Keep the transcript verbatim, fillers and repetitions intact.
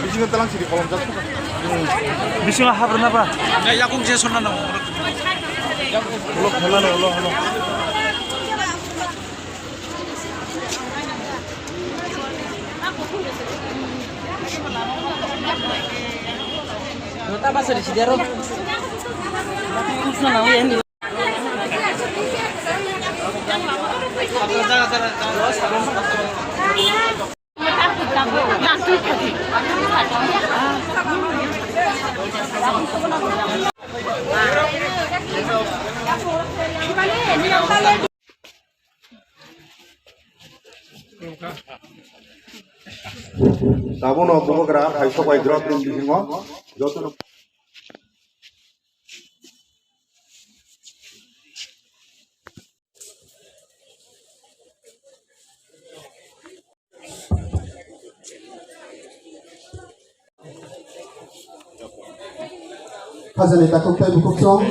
Bisingo talang siri kolom jak. Bisingo habrana ba? Ya, yakung je sonna nang. Ulo khela no, ulo, ulo. Tabukno bubagra hai sobai drop ni bisingo jotono. Khajani takhuk tei bukhuk song.